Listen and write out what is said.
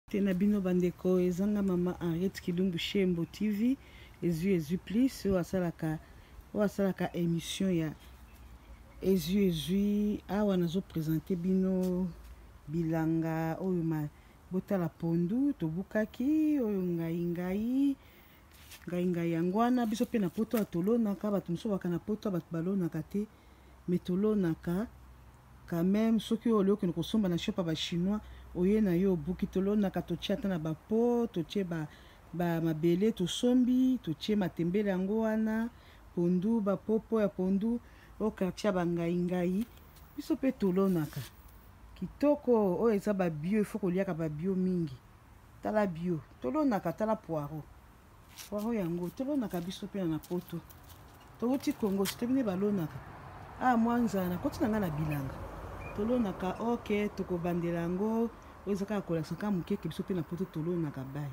Te na bino bandeko, eza nga mama Henriette Kilumbu Shembo TV, ezwi ezwi plus oyo asalaka émission ya ezwi ezwi. Awa nazo présenter bino bilanga oyo ma botala pondu tobukaki oyo ngai ngai ngai ngai. Yango wana biso mpe na poto ya tolonaka. Bato mosusu baka na poto, bato balonaka te, mais tolonaka quand même. Soki oyo okende kosomba na shop ya Bachinois, oye na yo obuki. Tolonaka, totie ata na bapo, totie ba mabele tosombi, totie matembele. Yango wana pondu, bapopo ya pondu oyo quartier ya bangai-ngai. Biso mpe tolonaka kitoko. Oyo eza babio, ifo koliaka babio mingi. Tala bio tolonaka, tala poireau. Poireau yango tolonaka biso mpe na poto. Towuti Kongo, site bine balonaka awa. Mwa nzala nakoti na ngai na bilanga, tolonaka. Ok, tokobandela yango. Oyo eza kaka kolakisa kaka mokeke, biso mpe na poto tolonaka. Bai.